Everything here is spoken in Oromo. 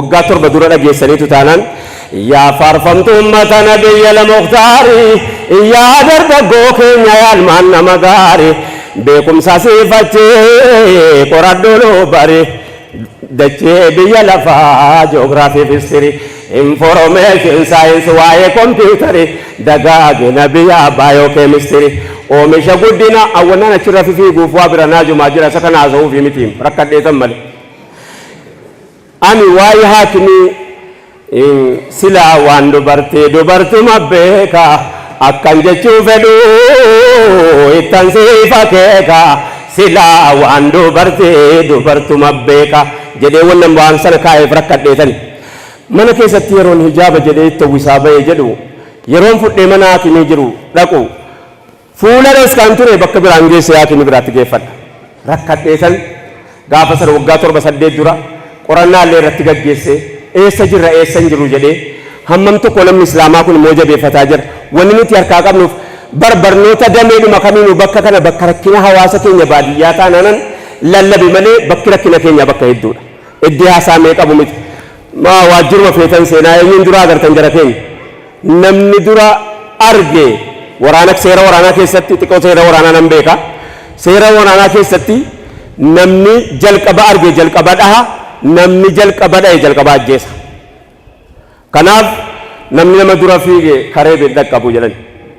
Waggaa 7 dura dhageessaniitu taanaan, yaa faarfamtu ummata nabiyya Muktaari, yaa dargaggoo keenya, yaalmaan nama gaari, beekumsa siifachee qoradhu bari, dachee biyya lafaa geography fi history, information science, waa'ee kompiitari, dagaagina biyya biochemistry, oomisha guddina awwannaan achirra fiiguuf waa bira naajumaa jira. Isa kana haasa'uufi miti, rakkadheetan malee. Ani waa'ee haakimii silaa waan dubartii dubartuma beeka, akkan jechuu fedhu ittan siifa keeka, silaa waan dubartii dubartuma beeka jedhee wannan waan sana kaa'eef rakkadheetani. Mana keessatti yeroon hijaaba jedhee itti uwwisaa ba'e jedhu, yeroon fudhee mana haakimii jiru dhaqu, fuula kan ture bakka biraan geesse, haakimii biraatti geeffadha. Rakkadheetan gaafa sana waggaa 7 8 dura qorannaa illee irratti gaggeesse, eessa jirra, eessa hin jiru jedhee, hammam tokko namni islaamaa kun immoo jabeeffataa jira. Wanni nuti harkaa qabnuuf bar barnoota dameedhuma kamiinuu bakka kana bakka rakkina hawaasa keenya baadiyyaa taanaanan lallabe malee, bakki rakkina keenya bakka hedduudha. Iddii haasaamee qabu miti. Maa waajjiruma feetan seenaa, eenyuun dura agartan jara keenya? Namni dura arge waraana, seera waraanaa keessatti, xiqqoo seera waraanaa nan beeka. Seera waraanaa keessatti namni jalqaba arge jalqaba dhaha, namni jalqaba dhahe jalqaba ajjeesa. Kanaaf namni nama dura fiige karee dhaqqabu jedhan.